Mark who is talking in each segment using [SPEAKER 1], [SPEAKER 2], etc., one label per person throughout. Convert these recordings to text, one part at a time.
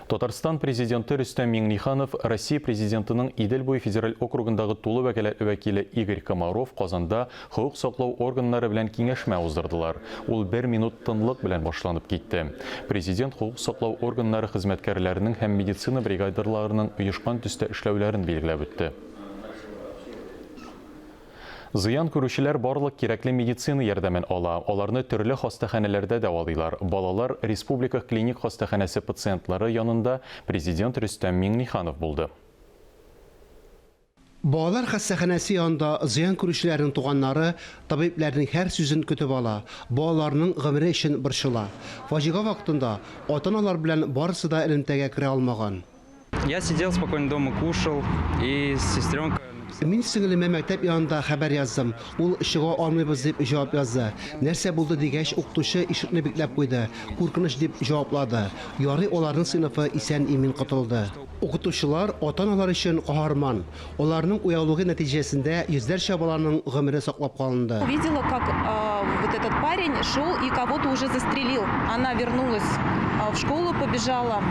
[SPEAKER 1] Татарстан Президенты Рөстәм Миңнеханов, Россия Президентының Идел буе федераль округындагы тулы вәкаләтле вәкиле Игорь Комаров Казанда хокук саклау органнары белән киңәшмә уздырдылар. Ул бер минут тынлык белән башланып китте. Президент хокук саклау органнары хезмәткәрләренең һәм медицина бригадаларының оешкан төстә эшләүләрен билгеләп үтте. Зыян күрүчеләр барлык кирәкле медицина ярдәмен ала, аларны төрле хастаханәләрдә дәвалыйлар. Балалар республика клиник хастаханәсе пациентлары янында Президент Рөстәм Миңнеханов булды.
[SPEAKER 2] Балалар хастаханәсе янында зыян күрүчеләрнең туганнары табибләрнең һәр сүзен көтеп ала, балаларының гомере өчен борчыла. Фаҗига вакытында ата-аналар белән барысы да элемтәгә керә алмаган.
[SPEAKER 3] Я сидел спокойно дома, кушал, и сестренка написала.
[SPEAKER 2] Мин сеңлемә мәктәп янында хәбәр яздым. Ул чыга алмыйбыз дип җавап язды. Нәрсә булды дигәч, укытучы ишекне бикләп куйды, куркыныч дип җаваплады. Ярый аларның сыйныфы исән-имин котылды. Укытучылар ата-аналар өчен каһарман. Аларның уяулыгы нәтиҗәсендә йөзләрчә баланың гомере саклап калынды.
[SPEAKER 4] Увидела, как вот этот парень шел и кого-то уже застрелил. Она вернулась в школу, побежала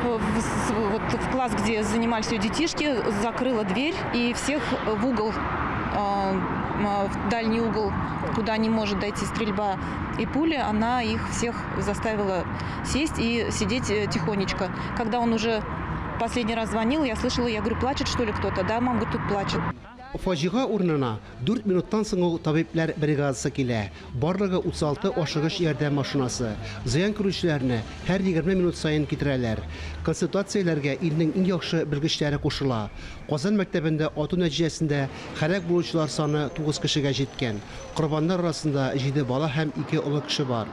[SPEAKER 4] вот в класс, где занимались ее детишки, закрыла дверь и всех в угол, в дальний угол, куда не может дойти стрельба и пули, она их всех заставила сесть и сидеть тихонечко. Когда он уже последний раз звонил, я слышала, я говорю, плачет что ли кто-то? Да, мама говорит, тут плачет.
[SPEAKER 2] Фаҗига урынына 4 минуттан соң ук табибләр бригадасы килә. Барлыгы 36 ашыгыч ярдәм машинасы. Зыян күрүчеләрне һәр 20 минут саен китерәләр. Консультацияләргә илнең иң яхшы белгечләре кушыла. Казан мәктәбендә ату нәтиҗәсендә һәлак булучылар саны 9 кешегә җиткән. Корбаннар арасында 7 бала һәм 2 олы кеше бар.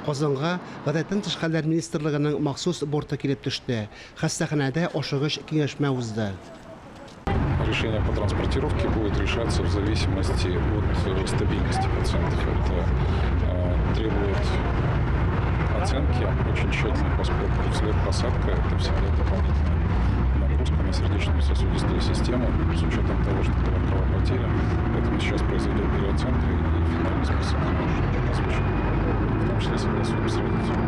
[SPEAKER 2] Казанга Гадәттән тыш хәлләр министрлыгының махсус борты килеп төште. Хастаханәдә ашыгыч киңәшмә узды.
[SPEAKER 5] Решение по транспортировке будет решаться в зависимости от стабильности пациентов. Это требует оценки очень тщательно, поскольку взлет-посадка – это всегда дополнительная нагрузка на сердечную сосудистую систему, с учетом того, что была кровопотеря. Поэтому сейчас произойдет переоценка и финальный список озвучен, в том числе согласуем с родителями.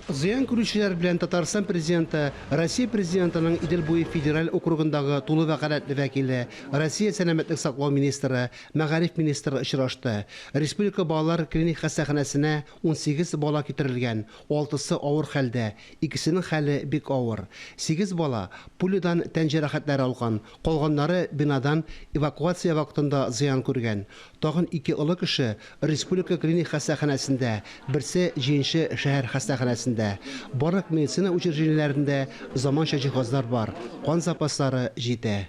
[SPEAKER 2] Зыян күрүчеләр белән Татарстан президенты, Россия президентының Идел буе федераль округындагы тулы вәкаләтле вәкиле, Россия сәламәтлек саклау министры, мәгариф министры очрашты. Республика балалар клиник хастаханәсенә 18 бала китерелгән, алтысы авыр хәлдә, икесенең хәле бик авыр. Сигез бала пулядан тән җәрәхәтләре алган, калганнары бинадан эвакуация вакытында зыян күргән. Тагын ике олы кеше Республика клиник хастаханәсендә, берсе Җыенчы шәһәр хастаханәсендә. Барлык медицина учреждениеләрендә заманча җиһазлар бар, кан запаслары җитә.